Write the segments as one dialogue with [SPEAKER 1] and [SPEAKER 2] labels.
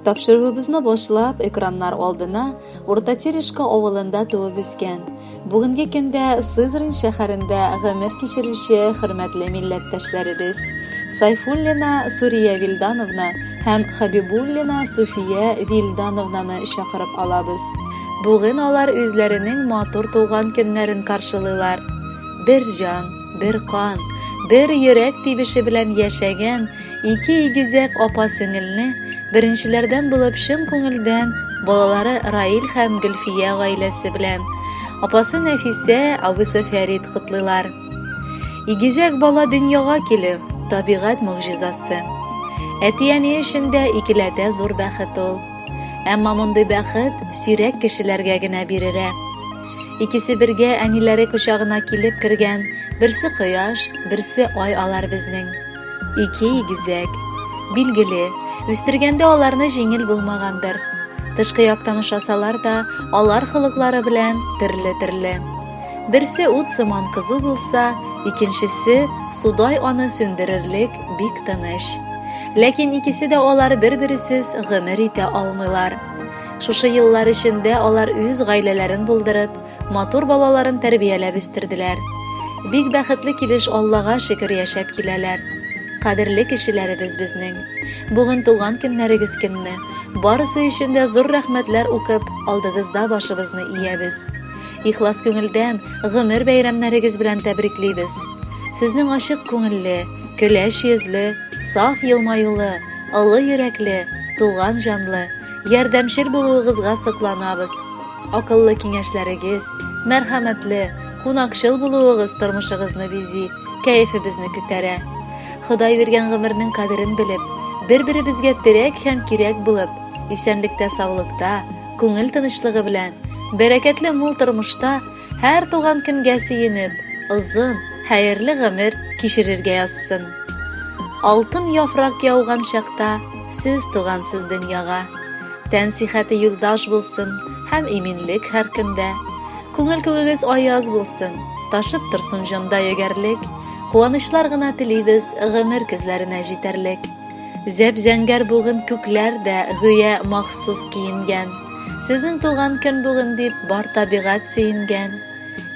[SPEAKER 1] Тапшыруыбызны башлап, экраннар алдына Урта Терешка авылында туып үскән, бүгенге көндә Сызрань шәһәрендә гомер кичерүче хөрмәтле милләттәшләребез Сайфуллина Сурия Вилдановна һәм Хабибуллина Суфия Вилдановнаны чакырып алабыз. Бүген алар үзләренең матур туган көннәрен каршылыйлар. Бер җан, бер кан, бер йөрәк тибеше белән яшәгән ике игезәк апа-сеңелне беренчеләрдән булып чын күңелдән балалары Раил һәм Гөлфия гаиләсе белән апасы Нәфисә, абыйсы Фәрит котлыйлар. Игезәк бала дөньяга килү, табигать могҗизасы. Әти-әни өчен дә икеләтә зур бәхет ул. Әмма мондый бәхет сирәк кешеләргә генә бирелә. Икесе бергә әниләре кочагына килеп кергән, берсе кояш, берсе ай алар безнең. Ике игезәк. Билгеле, үстергәндә аларны җиңел булмагандыр. Тышкы яктан ошасалар да, алар холыклары белән төрле-төрле. Берсе ут сыман кызу булса, икенчесе судай аны сүндерерлек бик тыныч. Ләкин икесе дә алар бер-бересез гомер итә алмыйлар. Шушы еллар эчендә алар үз гаиләләрен булдырып, матур балаларын тәрбияләп үстерделәр. Бик бәхетле килеш Аллага шөкер яшәп киләләр. Кадерле кешеләребез безнең. Бүген туган көннәрегез көнне. Барысы өчен дә зур рәхмәтләр укып, алдыгызда башыбызны иябез. Ихлас күңелдән гомер бәйрәмнәрегез белән тәбриклибез. Сезнең ачык күңелле, көләч йөзле, саф елмаюлы, олы йөрәкле, туган җанлы, ярдәмчел булуыгызга сокланабыз. Акыллы киңәшләрегез, мәрхәмәтле, кунакчыл булуыгыз тормышыгызны бизи, кәефебезне күтәрә. Ходай биргән гомернең кадерен белеп, бер-беребезгә терәк һәм кирәк булып, исәнлектә-саулыкта, күңел тынычлыгы белән, бәрәкәтле мул тормышта һәр туган көнгә сөенеп, озын, хәерле гомер кичерергә язсын. Алтын яфрак яуган чакта сез тугансыз дөньяга. Тән сихәте юлдаш булсын һәм иминлек һәр көндә. Күңел күгегез аяз булсын, ташып торсын җанда егәрлек. Куанычлар гына телибез гомер көзләренә җитәрлек. Зәп-зәңгәр бүген күкләр дә гүя махсус киенгән. Сезнең туган көн бүген дип бар табигать сөенгән.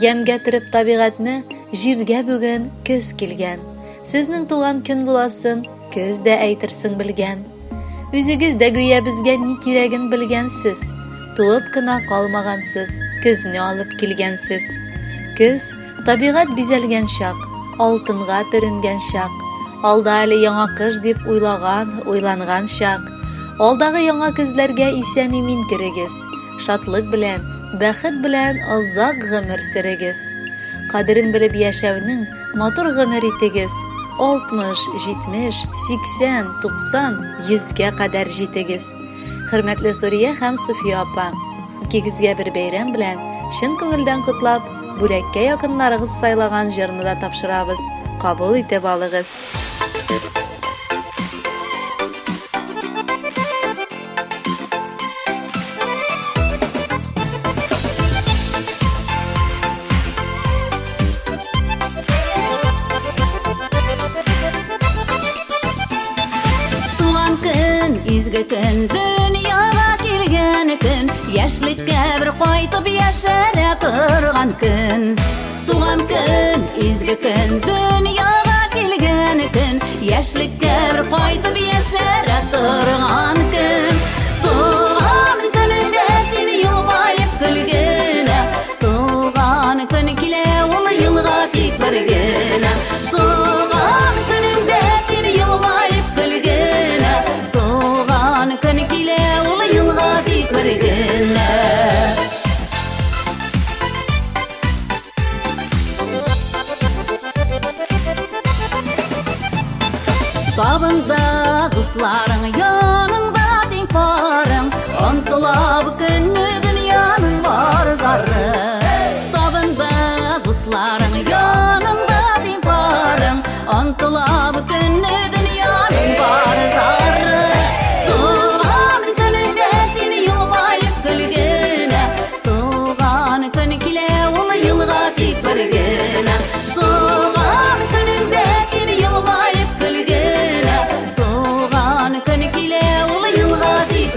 [SPEAKER 1] Ямьгә төреп табигатьне җиргә бүген көз килгән. Сезнең туган көн буласын көз дә әйтерсең белгән. Үзегез дә гүя безгә ни кирәген белгәнсез. Туып кына калмагансыз, көзне алып килгәнсез. Көз, табигать бизәлгән чак, алтынга төренгән чак. Алда әле яңа кыш дип уйлаган, уйланган чак. Алдагы яңа көзләргә исән-имин керегез. Шатлык белән, бәхет белән озак гомер сөрегез. Кадерен белеп яшәүнең матур гомер итегез. 60, 70, 80, 90, 100гә кадәр җитегез. Хөрмәтле Сурия һәм Суфия апа, икегезгә бер бәйрәм белән чын күңелдән котлап, бүләккә якыннарыгыз сайлаган җырны да тапшырабыз. Кабул итеп алыгыз.
[SPEAKER 2] Туган көн, изге көн, дөньяга килгән көн, яшьлеккә бер кайтып яшәрә торган көн. Туган көн, изге көн, дөньяга килгән көн, яшьлеккә бер кайтып яшәрә торган көн. Туган көнеңдә син елмаеп көлгенә, туган көн килә ул елга тик бер генә. Туган көнеңдә син елмаеп көлгенә, туган көн килә ул елга тик бер генә. Табында дусларың, яныңда тиң парың, Онтыла бу көнне дөньяның бар зары. Табында дусларың, яныңда тиң парың, Онтыла бу көнне дөньяның бар зары. Туган көнеңдә син елмаеп көлгенә, Туган көн килә ул елга тик бер генә. Туган көнеңдә син елмаеп көлгенә. Туган көн килә ул елга тик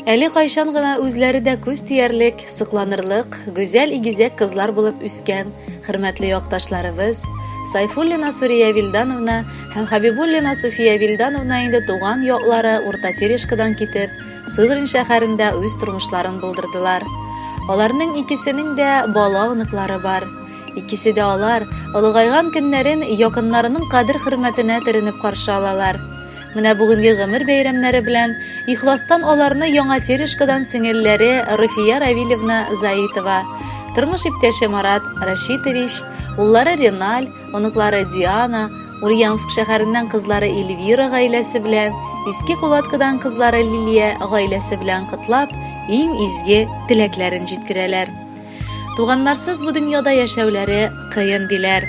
[SPEAKER 1] Әле кайчан гына үзләре дә күз тиярлек, сокланырлык, гүзәл игезәк кызлар булып үскән хөрмәтле якташларыбыз Сайфуллина Сурия Вилдановна һәм Хабибуллина Суфия Вилдановна инде туган яклары Урта Терешкадан китеп, Сызрань шәһәрендә үз тормышларын булдырдылар. Аларның икесенең дә бала-оныклары бар. Икесе дә алар олыгайган көннәрен якыннарының кадер-хөрмәтенә төренеп каршы алалар. Менә бүгенге гомер бәйрәмнәре белән ихластан аларны Яңа Терешкадан сеңелләре Руфия Равилевна Заитова, тормыш иптәше Марат Рашитович, уллары Реналь, оныклары Диана, Ульяновск шәһәреннән кызлары Эльвира гаиләсе белән, Иске Кулаткадан кызлары Лилия гаиләсе белән котлап, иң изге теләкләрен җиткерәләр. Туганнарсыз бу дөньяда яшәүләре кыен диләр.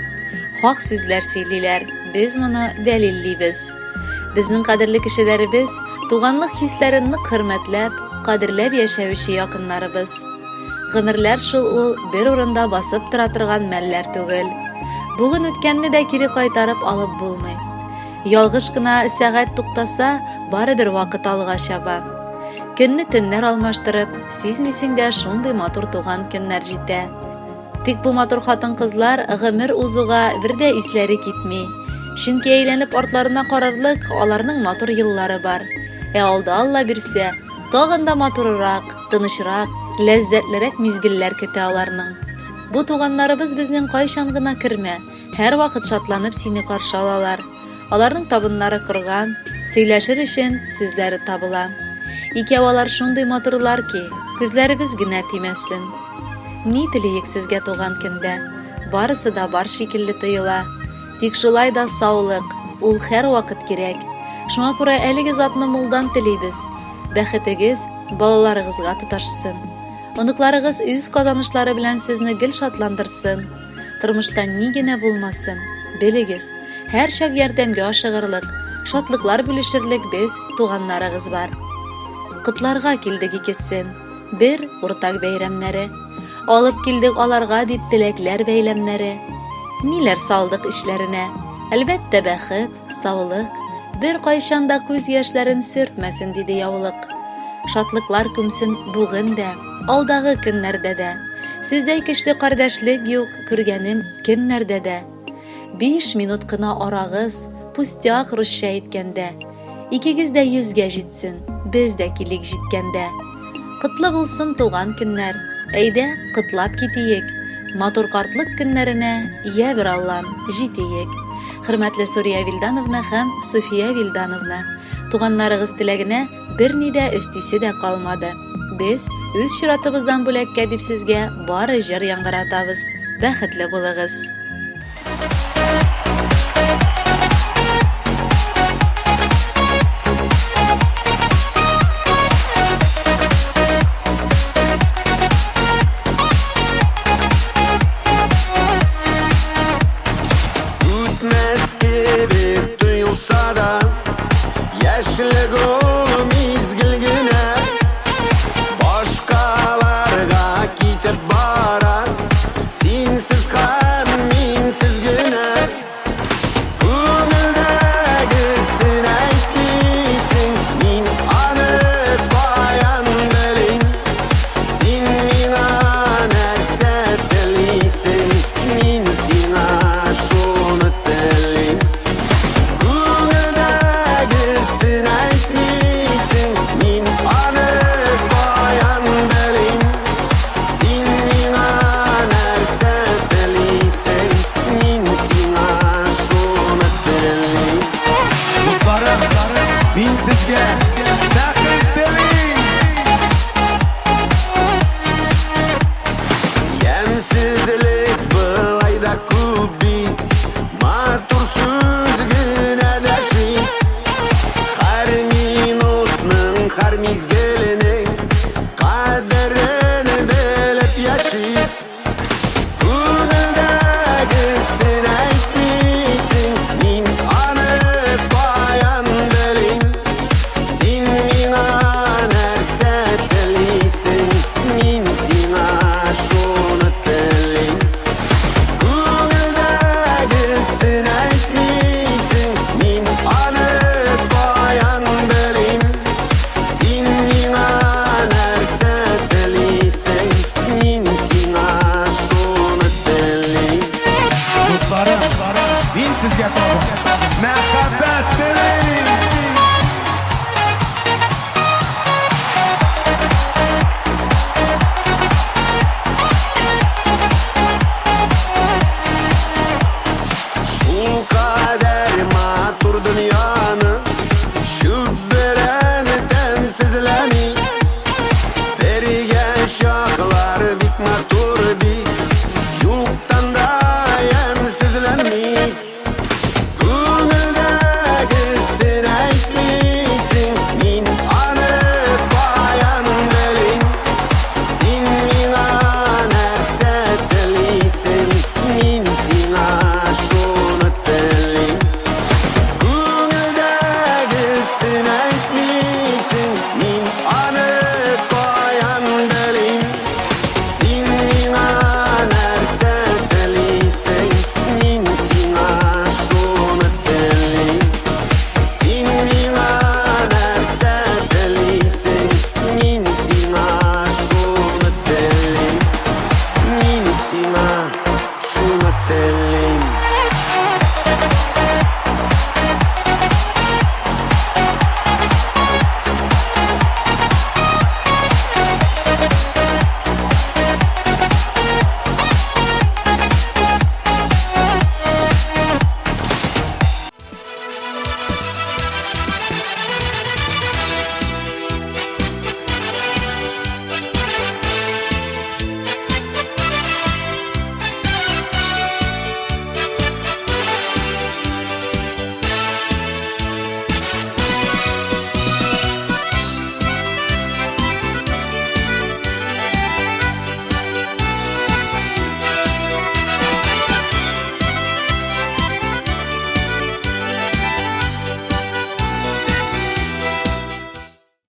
[SPEAKER 1] Хак сүзләр сөйлиләр, без моны дәлиллибез. Безнең кадерле кешеләребез, туганлык хисләрен нык хөрмәтләп, кадерләп яшәүче якыннарыбыз. Гомерләр шул ул бер урында басып тора торган мәлләр түгел. Бүген үткәнне дә кире кайтарып алып булмый. Ялгыш кына сәгать туктаса, барыбер вакыт алга чаба. Көнне төннәр алмаштырып, сизмисең дә шундый матур туган көннәр җитә. Тик бу матур хатын-кызлар гомер узуга бер дә исләре китми. Чөнки әйләнеп артларына карарлык аларның матур еллары бар. Ә алда Алла бирсә, тагын да матурырак, тынычрак, ләззәтлерәк мизгелләр көтә аларның. Бу туганнарыбыз безнең кайчан гына кермә, һәрвакыт шатланып сине каршы алалар. Аларның табыннары корган, сөйләшер өчен сүзләре табыла. Икәү алар шундый матурлар ки, күзләребез генә тимәсен. Ни телиек сезгә туган көндә? Барысы да бар шикелле тоела. Тик шулай да саулык, ул һәрвакыт кирәк. Шуңа күрә әлеге затны мулдан телибез. Бәхетегез балаларыгызга тоташсын. Оныкларыгыз үз казанышлары белән сезне гел шатландырсын. Тормышта ни генә булмасын, белегез, һәрчак ярдәмгә ашыгырлык, шатлыклар бүлешерлек без, туганнарыгыз бар. Котларга килдек икесен, бер уртак бәйрәмнәре. Алып килдек аларга дип теләкләр бәйләмнәре. Ниләр салдык эчләренә? Әлбәттә, бәхет, саулык. Беркайчан да күз яшьләрен сөртмәсен, диде яулык. Шатлыклар күмсен бүген дә, алдагы көннәрдә дә. Сездәй көчле кардәшлек юк, күргәнем кемнәрдә дә. Биш минут кына арагыз, пустяк русча әйткәндә. Икегез дә йөзгә җитсен, без дә килик җиткәндә. Котлы булсын туган көннәр, әйдә, котлап китиек. Матур картлык көннәренә, я бер Аллам, җитиек. Хөрмәтле Сурия Вилдановна һәм Суфия Вилдановна, туганнарыгыз теләгенә берни дә өстисе дә калмады. Без үз чиратыбыздан бүләккә дип сезгә бары җыр яңгыратабыз. Бәхетле булыгыз!
[SPEAKER 3] Үтмәс кебек тоелса да, Яшьлек ул мизгел генә. Башкаларга китеп бара, Синсез һәм минсез генә. Күңелдәгесен әйтмисең, Мин аны каян белим? Син миңа нәрсә телисең, Мин сиңа шуны телим. Күңелдәгесен әйтмисең, Мин аны каян белим? Син миңа нәрсә телисең, Мин сиңа шуны телим.
[SPEAKER 4] Дусларым, мин сезгә бәхет телим!
[SPEAKER 3] Ямьсезлек былай да күп бит, Матур сүз генә дәшми. Һәр минутның, һәр мизгелнең.